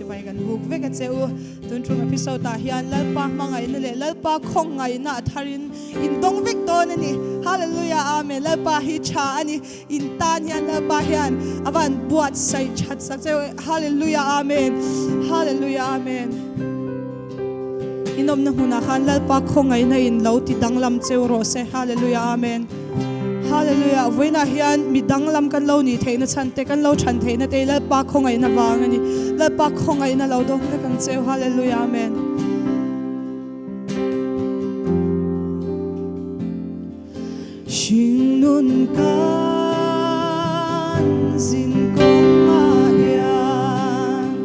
Chibai kan buk vek a che u. Tun tum episode ah hian Lalpa hmangaihna leh Lalpa khawngaihna a tharin in dawng vek dawn a ni. Hallelujah Amen Lalpa hi tha a ni. In tan hian Lalpa hian a van buatsaih that sak che u. Hallelujah Amen Hallelujah Amen In awmna hmunah khan Lalpa khawngaihna in lo ti danglam cheu rawh se. Hallelujah Amen. Hallelujah! Vawiinah hian mi danglam kan lo nih theihna chhan te, kan lo chhan theihna te hi Lalpa khawngaihna vang a ni. Lalpa khawngaihna lo dawng vek ang cheu. Hallelujah! Amen. Hringnun kan zin kawngah hian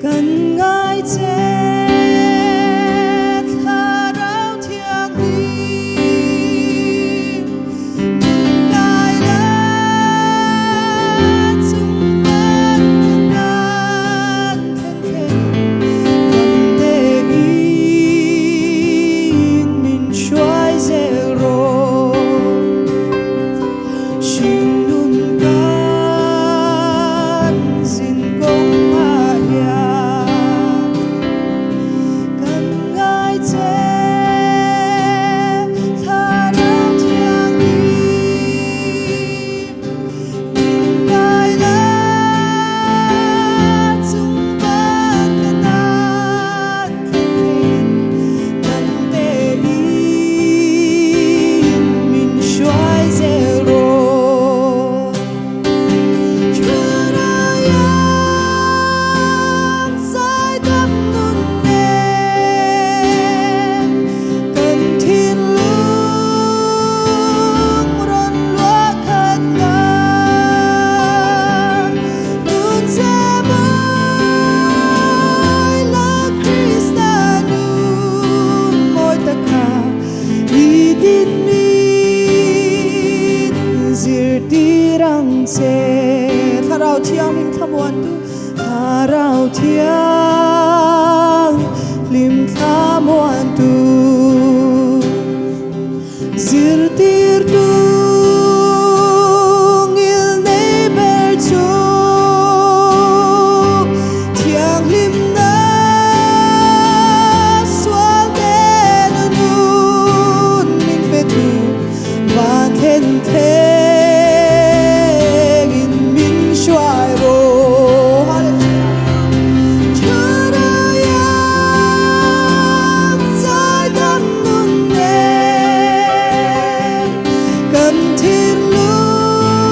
Kan ngai che Thlarau Thianghlim, min kai la chung van ka tan thleng thleng, dam tein min hruai zel rawh. Hringnun kan zin kawngah hian kan ngai che Thlarau Thianghlim min kai la chung van ka tan thleng theiin kan telin min hruai zel rawh. Thlaraiang zaidam nun nen kan thinlung rawn luah khat la. Nun ze mawi la Krista nun mawi tak kha i din min zirtir ang che. Thlarau Thianghlim thlamuantu, Thlarau Thianghlim thlamuantu, Zirtirtu ngil nei ber chu thianghlimna sual nen a nun min pe tu van thlen thlengin min hruai rawh. Thlaraiang zaidam nun nen kan thinlung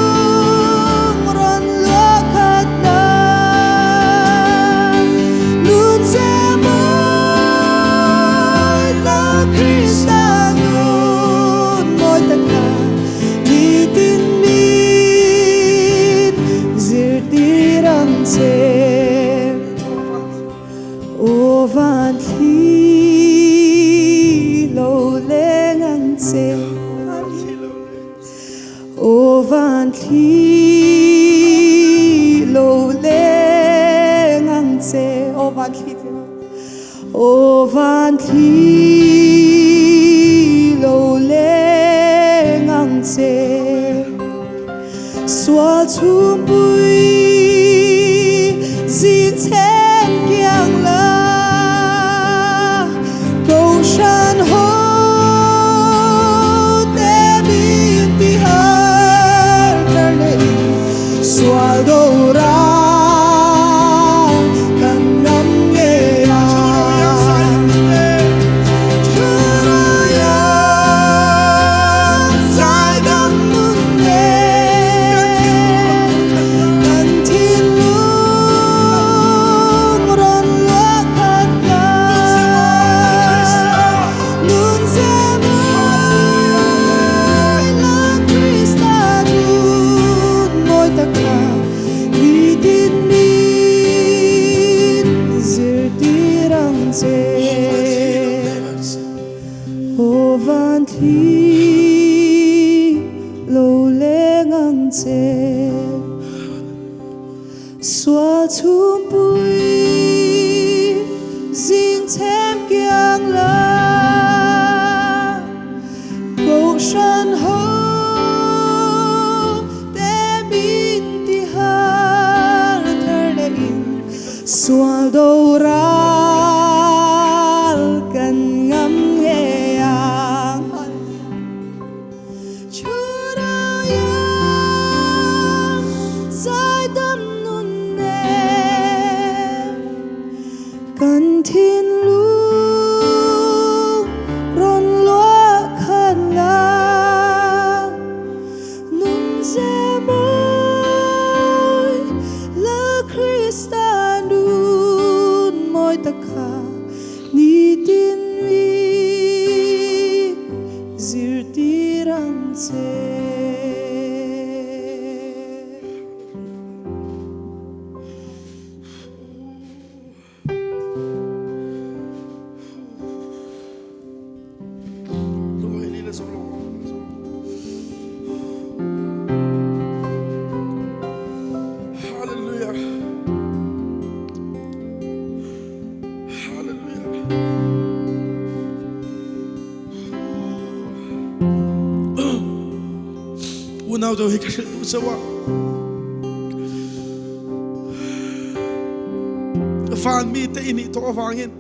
rawn luah khat na nun che mawi la Krista nun mawi tak kha nitin min zirtir ang che. Aw van thli lo leng ang che. Aw van thli lo leng ang che. Aw van thli te. Aw van thli lo leng ang che. Sual chhumpui zin chhem kiang la Kohhran ho te min ti har tar leh in Sual do ra kan ngam ngei a Aw van thli lo leng ang che Sual chhumpui zing chhem kiang la Kohhran ho te min ti har thar leh in. mawi Lal Krista nun mawi tak kha nitin min zirtir ang che. Hallelujah. Hallelujah. Unau deuh hi ka hrilh duh cheu a. Vanmi te i nih tawh avangin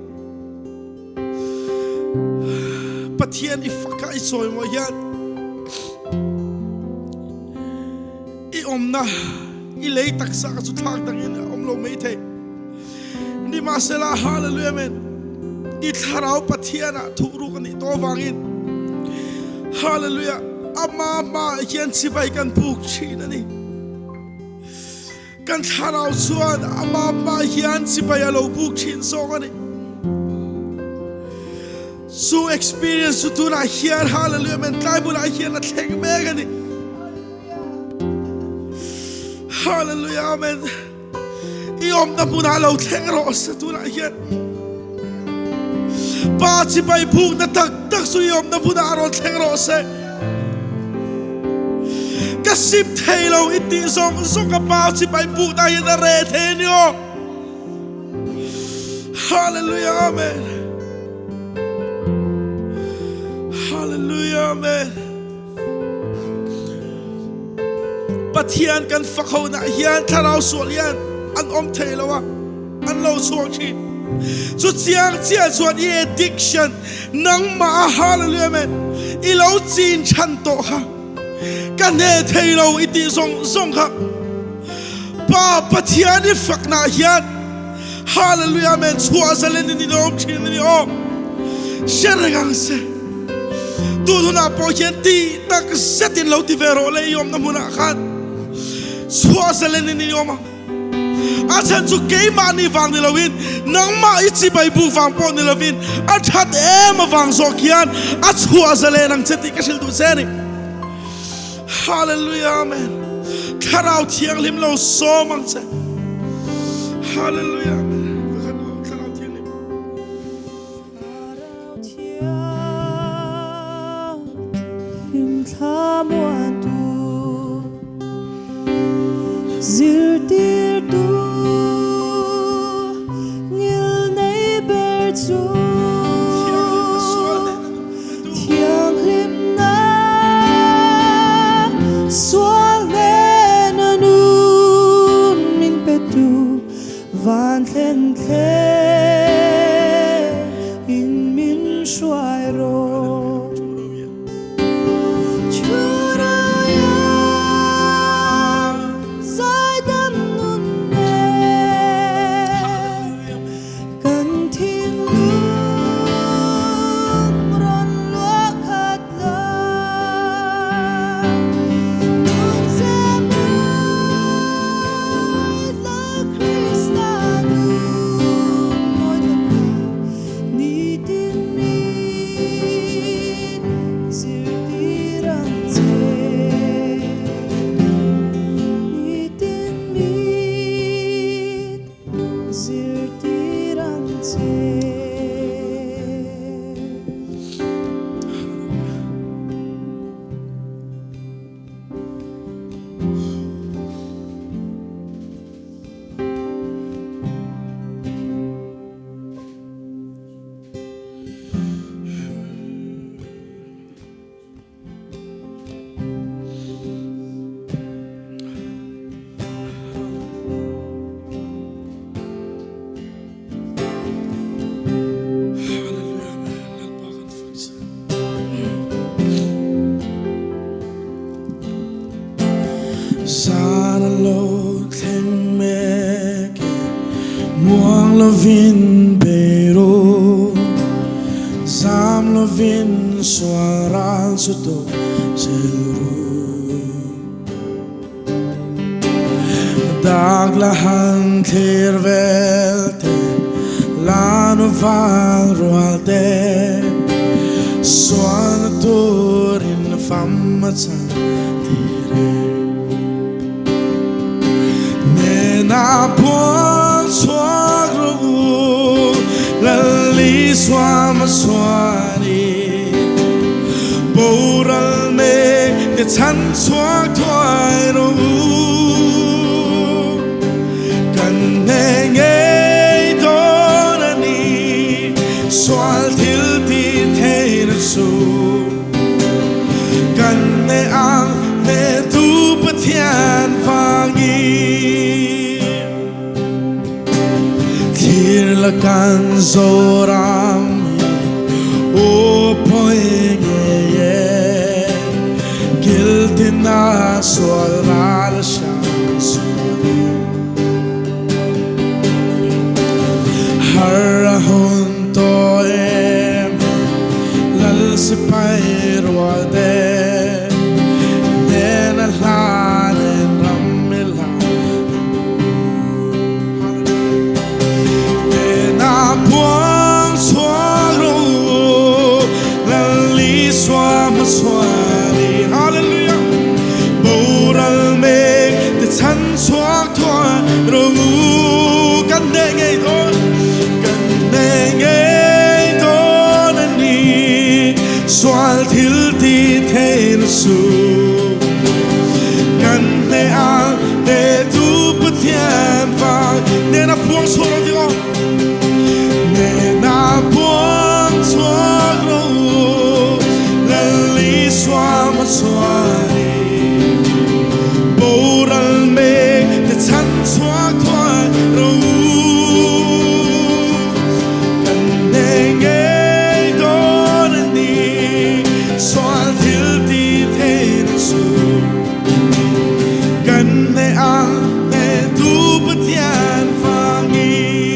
Pathian i faka i chawimawi hian i awmna i lei taksa ka chu thlak dangin a awm lo mai thei. Nimahsela hallelujah amen i thlarau Pathian ah thuhruk a nih tawh avangin hallelujah ama hma hian chibai kan puk thin a ni. Kan thlarau chuan ama hma hian chibai a lo buk thin zawk a ni. Chu experience chu tunah hian hallelujah amen tlai bulah hian a thleng mek a ni. Hallelujah amen. I awmna hmunah lo thleng rawh se tunah hian. Pa chibai bukna tak tak chu i awmna hmunah rawn thleng rawh se. Ka sim thei lo i tih zawng zawng ka pa chibai bukna hian a reh thei a ni aw. Hallelujah amen. Hallelujah amen. Pathian kan fak ho na hian thlarau sual hian an awm thei lo a an lo chhuak thin chu chiang chiah chuan i addiction nangmah a hallelujah amen i lo chin than tawh kha ka hne thei lo i tih zawng zawng kha pa Pathian i fak na hian hallelujah amen chhuah zalen in i lo awm thin ani aw hre reng ang se Tun hunah pawh hian ti tak zetin lo ti ve rawh le i awmna hmunah khan chhuah zalen in i awm ang. A chhan chu keimahni vang ni loin nangmah i chibai buk vang pawh ni lovin a that em avang zawk hian a chhuah zalen ang che tih ka hrilh duh che a ni. Hallelujah Amen. Thlarau Thianghlim lo sawm ang che. Hallelujah Amen. Thlarau Thianghlim. Van thlen thleng in min hruai rawh. Chhuraiah zaidam nun nen kan thinlung rawn luah khat la. Nun ze mawi Hallelujah Amen. Lalpa kan fak che. Zan a lo thleng mek e, muang lovin bei ru, zam lovin sual ral chu tawh zel ru. Dak la han thlir vel te, Lanu val rual te, Sualna turin fam a chan tir e. Nena puan chhuak rawh u, Lal Isua hmachhuani. Boral mek te chhan chhuak thuai rawh u. Kan hne ngei dawn a ni, sual thil tih theihna chu. Kan hne ang hnetu Pathian vangin. Thlir la kan Zoram hi u pawi ngei e, Kiltina sual ral hrang sual e. Har a hun tawh em e, Lal sipai rual te hnena hla nen ram i la. Nena puang chhuak rawh u, Lal Isua hmachhuani. Hallelujah! Boral mek te chhan chhuak thuai rawh u. Kan hneh ngei dawn, kan hneh ngei dawn a ni. Sual thil ti theihna chu. Kan hneh ang hnehtu Pathian vang nena phuang chhuak lo ding aw. Nena phuang chhuak lo u, Lal Isua hmachhuani. Boral mek te chan chhuak thuai ro u. Kan hneh ngei dawn a ni, sual thil ti theihna chu. Kan hneh ang hnehtu Pathian vangin.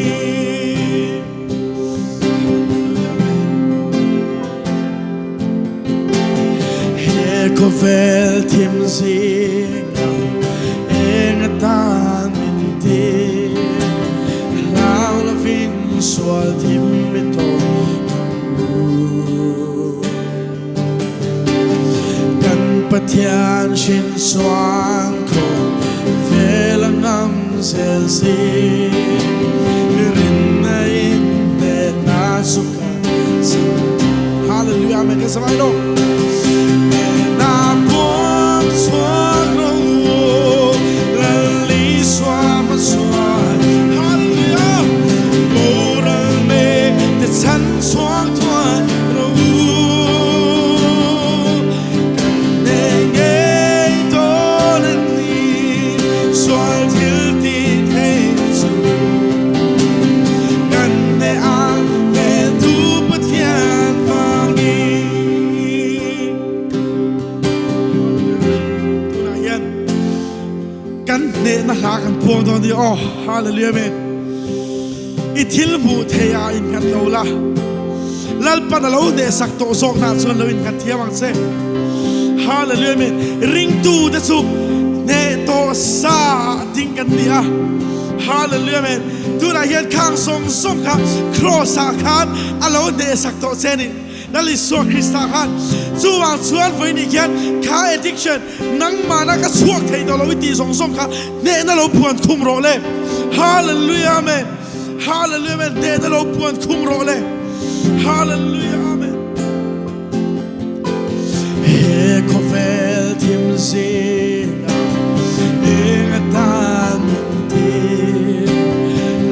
He khawvel thim zingah eng atan min ti, hlau lovin sual thim mi tawh ang u. Kan Pathian hrin chuan khawvel a ngam zel si, rinna in hnehna chu kan chang. Hallelujah, amen. Kan sa lai lo. Hnehna puang chhuak rawh u, Lal Isua hmachhuan. Hallelujah. Boral mek te chan chhuak thuai rawh u. Kan hneh ngei dawn a ni, sual thil ti thei chu. Kan hneh ang hnehtu Pathian vangin. Tunah hian kan hnehna hla kan phuang dawn a ni. Aw, hallelujah, amen. I thil hmuh thei ah innghat lo la, Lalpan a lo hnehsak tawh zawkna ah chuan lo innghat thiam ang che. Hallelujah Amen. Ringtu te chu hneh tawh sa ah ding kan ni a. Hallelujah Amen. Tunah hian khang zawng zawng kha Cross ah khan a lo hnehsak tawh che a ni. Lal Isua Krista khan chuvang chuan vawiin hian kha addiction nangmahna ka chhuak thei tawh lo i tih zawng zawng kha hnehna lo phuan khum rawh le. Hallelujah Amen. Hallelujah Amen. Hnehna lo phuan khum rawh le. Hallelujah Amen. He khawvel thim zingah eng atan min ti,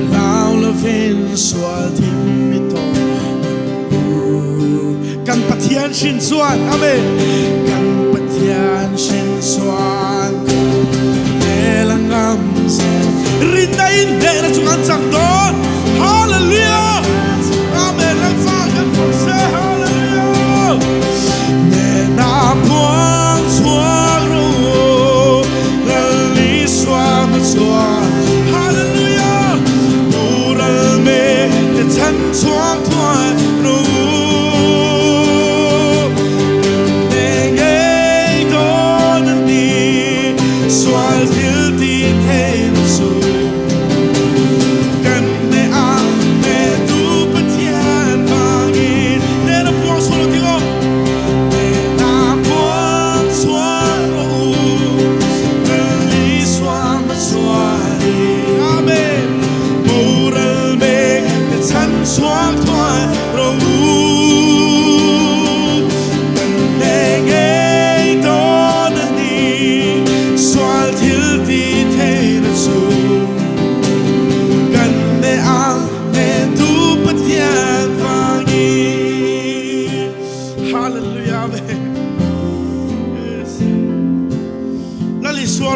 hlau lovin sual thim mi tawh Kan Pathian hrin chuan, Amen. Kan Pathian hrin chuan vel a ngam zel. Rinna in hnehna chung an chang dawn. Hallelujah. Amen. Lalpa kan fak se. Hallelujah. Hnehna phuang chhuak rawh u. Lal Isua hmachhuan. Hallelujah. Boral mek te chhan chhuak thuai rawh u. Kan ngei dawn a ni, sual thil ti theihna chu.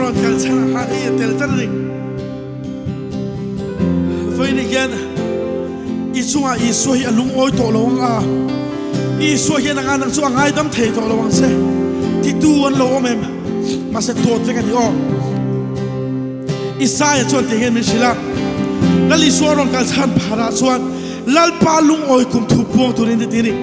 rawn kal chhan ah khan hei a tel tlat a ni. Vawiin hian i chungah Isua hi a lungawi tawh lo ang a, Isua hian anga nang chu a ngaidam thei tawh lo ang che titu an lo awm em? Mahse dawt vek a ni aw. Isaiah chuan ti hian min hrilh a, Lal Isua rawn kal chhan pharah chuan Lalpa lungawi kum thu puang turin ti ti a ni.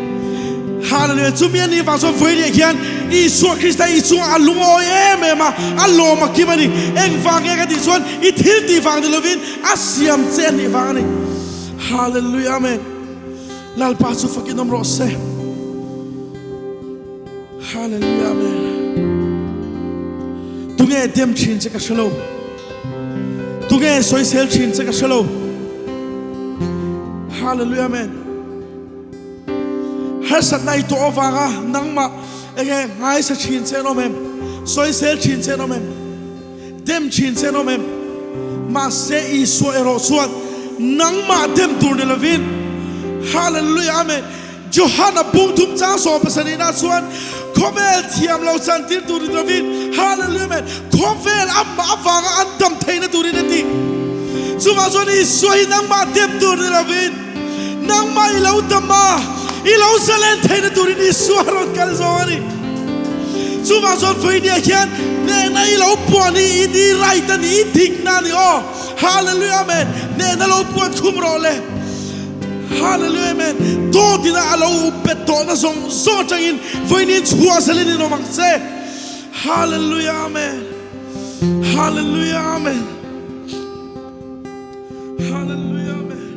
Hallelujah! Chumi a nih vang chuan vawiin hian Isua Krista i chungah a lungawi em em a, a lawm a kim a ni. Engvang nge ka tih chuan i thil tih vang ni lovin a siam che a nih vang a ni. Hallelujah! Amen! Lalpa chu fakin awm rawh se. Hallelujah! Amen! Tunge dem thin che ka hre lo. Tunge sawisel thin che ka hre lo. Hallelujah! Amen! Harsatna i tawh avanga nangmah enge ngaisa thin che an awm em? Sawisel thin che an awm em? Dem thin che an awm em? Mahse Isua erawh chuan nangmah dem tur ni lovin Hallelujah Amen Johana bung thum chang 27 ah chuan khawvel thiam lo chan tir tur ni lovin Hallelujah Amen khawvel amah avanga an dam theihna turin a ti. Chuvang chuan Isua hi nangmah dem tur ni lovin Nangmah i lo dam a, i lo zalen theihna turin Isua rawn kal zawng a ni. Chuvang chuan vawinia hian hnehna i lo puan hi i ni right a ni, i dikna a ni aw. Hallelujah Amen. Hnehna lo puan khum rawh le. Hallelujah Amen. Dawtina a lo up bet tawhna zawng zawng atangin vawiin chhuah zelin in awm ang che. Hallelujah Amen. Hallelujah Amen. Hallelujah Amen.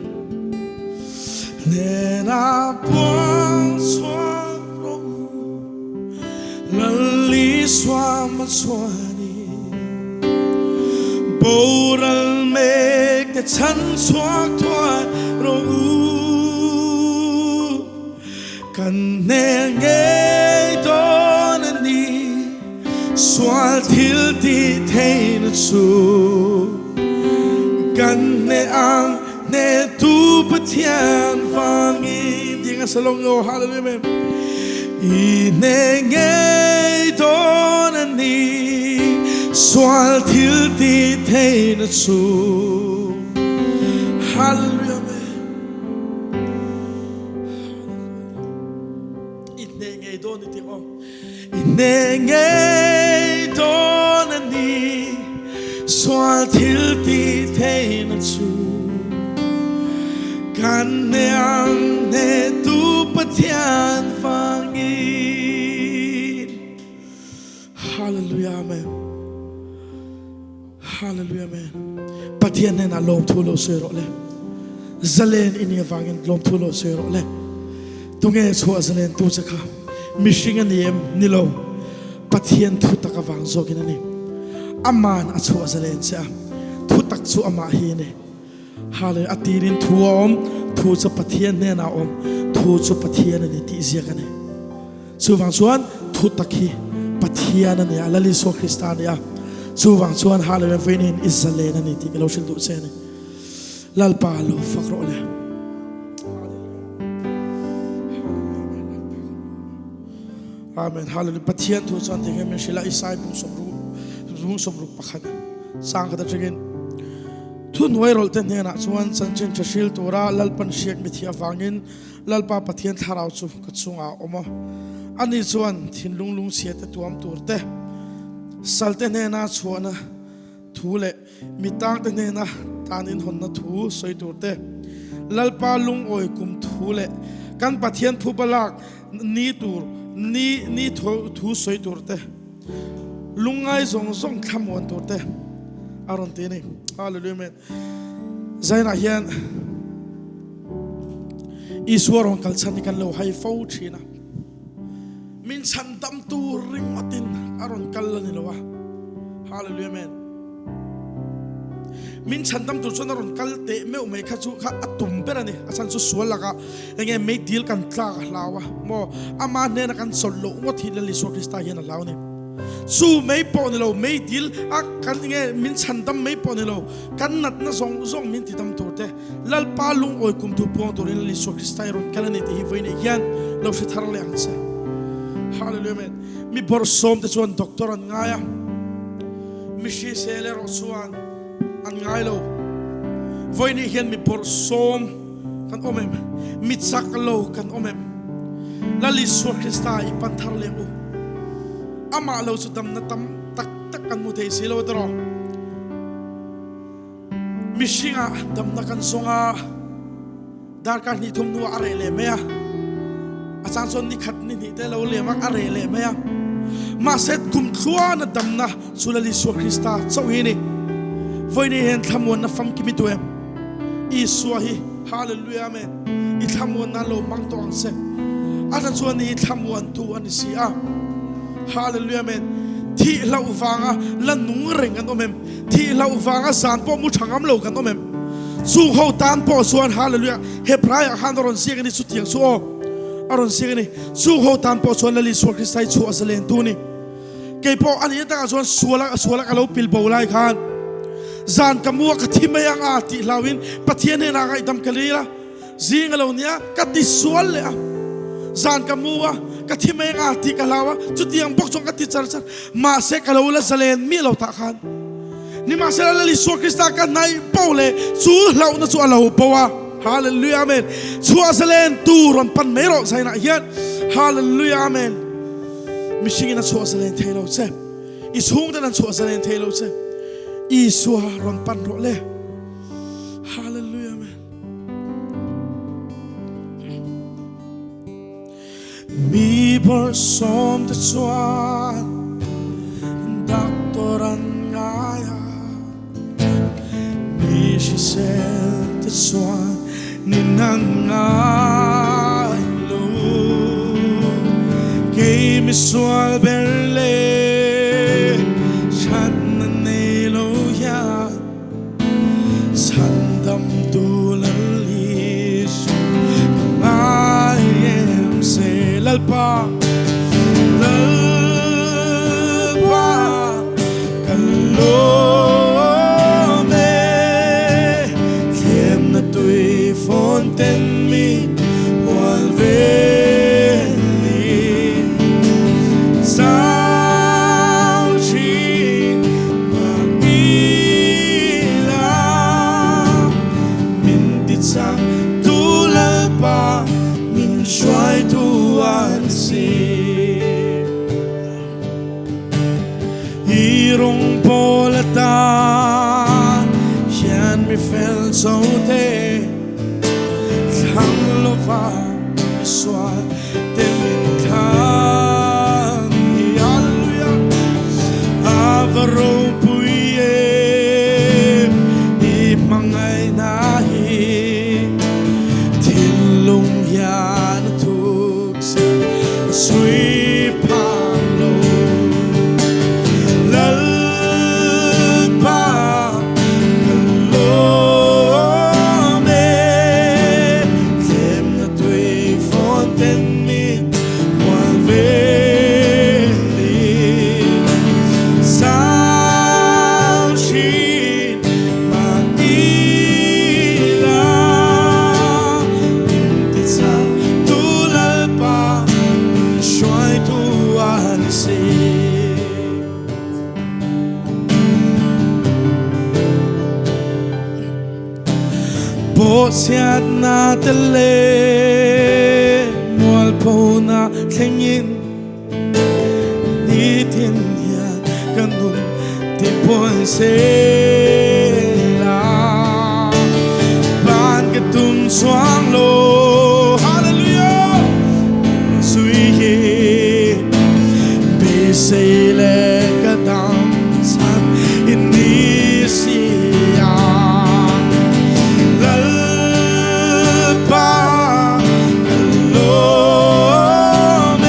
Hnena puang chhuak rawh u, Lal Isua hmachhuani. Boral mek te chhan chhuak thuai rawh u. Kan hne ngei dawn a ni, sual thil tih theihna chu. Kan hne ang hnehtu Pathian vangin ding a sa lo nge Hallelujah Amen. I hne ngei dawn a ni, sual thil tih theihna chu. Hallelujah Amen. I hneh ngei dawn i tih aw. I hneh ngei dawn a ni, sual thil tih theihna chu. Kan hneh ang hnehtu Pathian vangin. Hallelujah Amen. Hallelujah Amen. Pathian hnenah lawmthu lo sawi rawh le. Zalen i nih avangin lawmthu lo sawi rawh le. Tunge chhuah zalen tu che kha? Mihring a ni em? Ni lo. Pathian thu tak avang zawkin a ni. Aman a chhuah zalen che a. Thu tak chu amah hi a ni. Hallelujah. A tirin thu a awm, thu chu Pathian hnenah a awm, thu chu Pathian a ni tih ziak a ni. Chuvang chuan thu tak hi Pathian a ni a, Lal Isua Krista a ni a. Chuvang chuan Hallelujah vawiin i zalen a ni tih ka lo hrilh duh che a ni. Lalpa lo fak rawh le. Amen. Hallelujah. Pathian thu chuan ti hian min hrilh a, Isai bung sawmruk bung 61 sang khat atangin thu hnuai rawlh te hnenah chuan chanchin tha hril tura Lalpan hriak mi thi avangin Lalpa Pathian thlarau chu ka chungah a awm a, ani chuan thinlung lungchhia te tuam tur te, salte hnena chhuahna thu leh mi tangte hnena tan inhawnna thu sawi tur te, Lalpa lungawi kum thu leh kan Pathian phuba lak ni tur ni ni thu sawi tur te, lungngai zawng zawng thlamuan tur te a rawn ti a ni. Hallelujah Amen. Zainah hian Isua rawn kal chhan hi kan lo hai fo thin a. Min chhan dam tu ringawtin a rawn kal a ni lo a. Hallelujah Amen. Min chhan dam tur chuan a rawn kal teh meuh mai kha chu kha a tum ber a ni. A chhan chu sual laka enge meidil kan tlak a hlau a. Maw ama hnena kan chawlh loh ngawt hi Lal Isua Krista hian a hlau a ni. Chu mei pawh ni lo, mei dil a kan nge min chhan dam mei pawh ni lo, kan natna zawng zawng min ti dam tur te, Lalpa lungawi kum tu puang turin Lal Isua Krista i rawn kal a ni tih hi vawi neih hian lo hre thar leh ang che. Hallelujah Amen. Mi bawrhsawm te chuan doctor an ngai a. Mi hrisel erawh chuan an ngai lo. Vawinih hian mi bawrhsawm kan awm em? Mi chak lo kan awm em? Lal Isua Krista i pan thar leng u. Amah lo chu damna tam tak tak kan hmu thei si lo tiraw? Mihringah damna kan zawng a, darkar hnih thum hnuah a reh leh mai a. A caan chuan ni khat ni hnih te lo lem a, a reh leh mai a. Mahse kum thluana damna chu Lal Isua Krista chauh hi a ni. Vawiin hian thlamuanna famkim i duh em? Isua hi, Hallelujah Amen, i thlamuanna lo hmang tawh ang che. A tha chuan i thlamuantu a ni si a. Hallelujah Amen. Thih hlauh vanga la nung reng an awm em? Thih hlauh vanga zan pawh mu tha ngam lo kan awm em? Chung ho tan pawh chuan Hallelujah Hebrai ah khan a rawn ziak a ni chutiang chu aw a rawn ziak a ni. Chung ho tan pawh chuan Lal Isua Krista hi chhuah zalen tu a ni. Kei pawh a nih takah chuan suala suala ka lo pil bo lai khan zan ka mu a ka thi mai ang a tih hlauin Pathian hnenah ngaihdam ka lil a. Zing a lo nia, ka ti sual leh a. Zan ka mu a, ka thi mai anga tih ka hlau a, chutiang bawk chuan ka ti char char. Mahse ka lo la zalen miah lo tah khan. Nimahsela Lal Isua Krista ka hnaih poh leh chu hlauhna chu a lo bo a. Hallelujah Amen. Chhuah zalen tu rawn pan mai rawh zainah hian. Hallelujah Amen. Mihringin a chhuah zalen thei lo che. I chhungten an chhuah zalen thei lo che. Isua rawn pan rawh le. Hallelujah Amen. Mi bawrhsawm te chuan doctor an ngai a, mi hrisel te chuan nin an ngai lo. Kei misual ber leh thatna nei lo hian Chhandamtu Lal Isu ka ngai em se Lalpa Lalpa ka lawm e Thlemna tui fawn ten mi hual vel in Chau thin Mahila min ti chak tu Lalpa min hruai tu an si. I rawng pawl atan hian mi fel zo te thlang lova mi sual te min thlang hi. Hallelujah. A va ropui em i hmangaihna hi thinlung hian a thuk sak a sui phang lo. Lalpa ka lawm e thlemna tui fawn ten min hual velin Sang thin mah ila min ti chak tu Lalpa min hruai tu a ni si. Bawhchhiatna te leh mualphona thlengin nitin hian ka nun ti pawn sela ban ka tum chuang lo. Hallelujah! Zui hi beisei leh ka dam chhan i ni si a. Lalpa ka lawm e,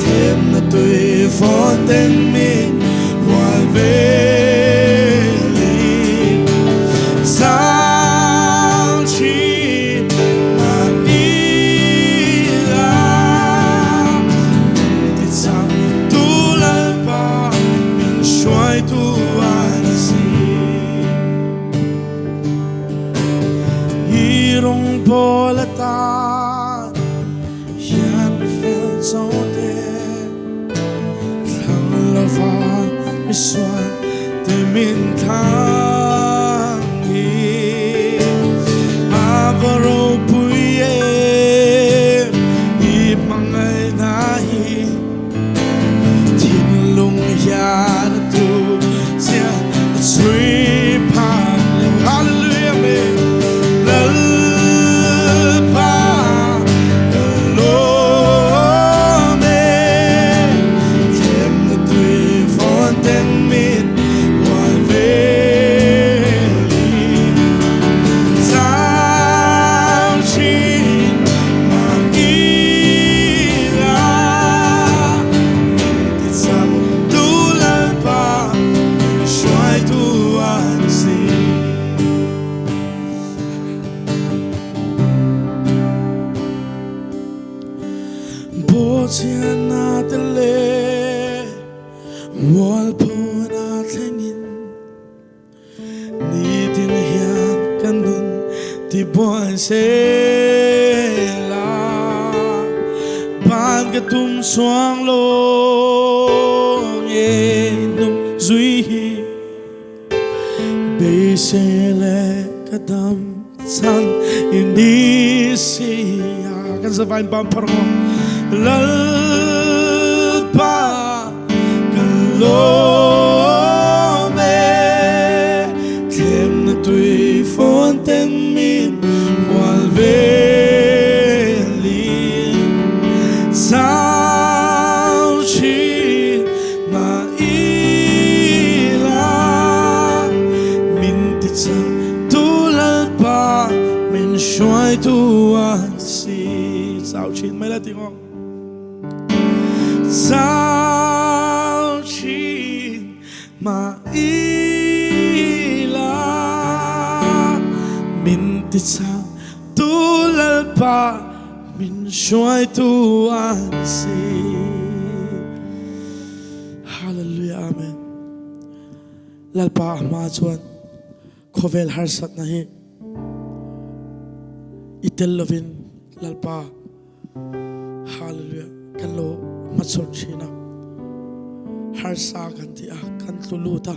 thlemna tui fawn ten min hual velin Zang thin mah ila min ti chak tu Lalpa min hruai tu a ni si. I rawngbawl atan hian mi fel zo te thlang lova mi Isuan te min thlang hi a va ropui em i hmangaihna hi thinlung hian a tu chiah a chhui phak lo. Hallelujah amen. Lalpa ka lawm e Thlemna tui fawn ten min hual velin Chau thin mah ila Min ti chak tu Lalpa min hruaitu a ni si. Bawhchianna te leh mualphona thlengin nitin hian ka nun tibuai sela ban ka tum chuang lo nge nung zui hi Beisei leh ka dam chan i ni si a kan zavain bam phar ngo Lalpa kan lawm e thlemna tui fawn ten min hual velin chau thin mah ila min ti chak tu Lalpa min hruaitu a si. Chau chin mai la ti ngawng. Chau chin mah ila min ti chak tu Lalpa min hruaitu a si. Hallelujah Amen. Lalpa a hma chuan khawvel harsatna hi i tel lovin Lalpa Hallelujah kan lo hmachhawn thin a harsa kan ti a kan tlu lut a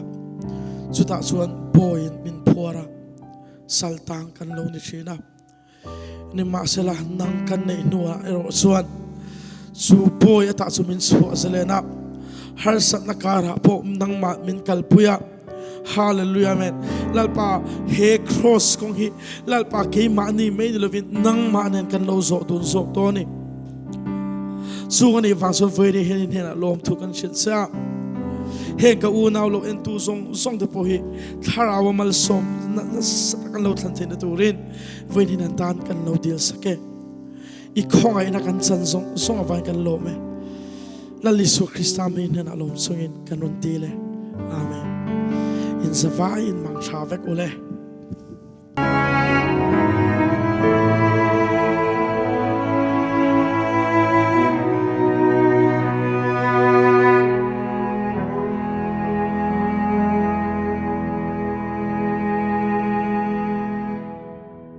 chutah chuan bawiin min phuar a saltang kan lo ni thin a Nimahsela, nang kan neih hnuah erawh chuan chu pawi atah chu min chhuah zalen a, harsatna karah pawh nangmah min kalpui a. Hallelujah Amen. Lalpa, he cross kawng hi Lalpa keimahni mai ni lovin nangmah nen kan lo zawh dun zawk dawn a ni. Chung a nih vang chuan vawiin hian in hnenah lawmthu kan hrilh che a. Heng ka unau lo entu zawng zawng te pawh hi thlarau a malsawm nasa tak an lo thlan theihna turin Vawiin hin an tan kan lo dil sak e. I khawngaihna kan chan zawng zawng avangin kan lawm e. Lal Isua Krista mi hnenah lawm chungin kan rawn dil e. Amen. In zavai in mang tha vek ule.